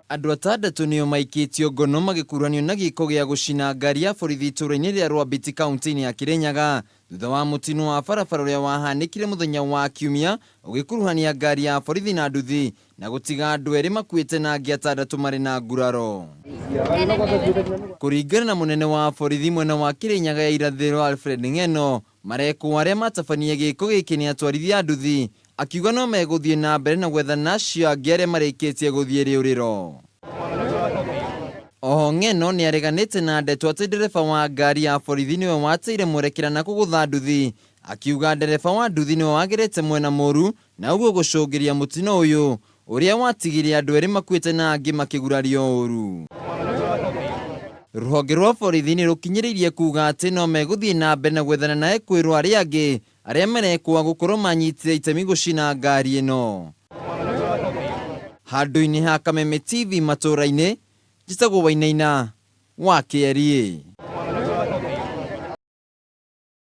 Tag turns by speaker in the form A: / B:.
A: Andũ atandatũ nĩo maikĩtio ngono magĩkuruhanio na gĩko gĩa gũcina ngari ya borithi itũũra-inĩ rĩa Rwambiti kaunti-inĩ ya Kirinyaga thutha wa mũtino wa barabara ũrĩa wahanĩkire mũthenya wa Kiumia ũgĩkuruhania ngari ya borithi na nduthi na gũtiga andũ erĩ makuĩte na angĩ atandatũ marĩ na nguraro. Kũringana na mũnene wa borithi mwena wa Kirinyaga ya irathĩro Alfred Ng'eno, marekwo arĩa matabanie gĩko gĩkĩ nĩ atwarithia a nduthi, akiuga no megũthiĩ na mbere na gwethana acio angĩ arĩa marĩkĩtie gũthiĩ rĩũrĩro. Oho Ng'eno nĩareganĩte na ndeto atĩ ndereba wa ngari ya borithi nĩwe wateire mwerekera na kũgũtha nduthi, akiuga ndereba wa nduthi nĩwe wagerete mwena mũru na ũguo gũcũngĩria mũtino ũyũ ũrĩa watigire andũ erĩ makuĩte na angĩ makĩgurario ũru. Rũhonge rwa borithi nĩ rũkinyĩrĩirie kuga atĩ no megũthiĩ na mbere na gwethana na ekwĩrwo arĩa angĩ arĩa marekwa gũkorwo manyitire itemi gũcina ngari ĩno. Handũ-inĩ ha Kameme TV matũra-inĩ, njĩtagwo Wainaina wa Kĩeriĩ.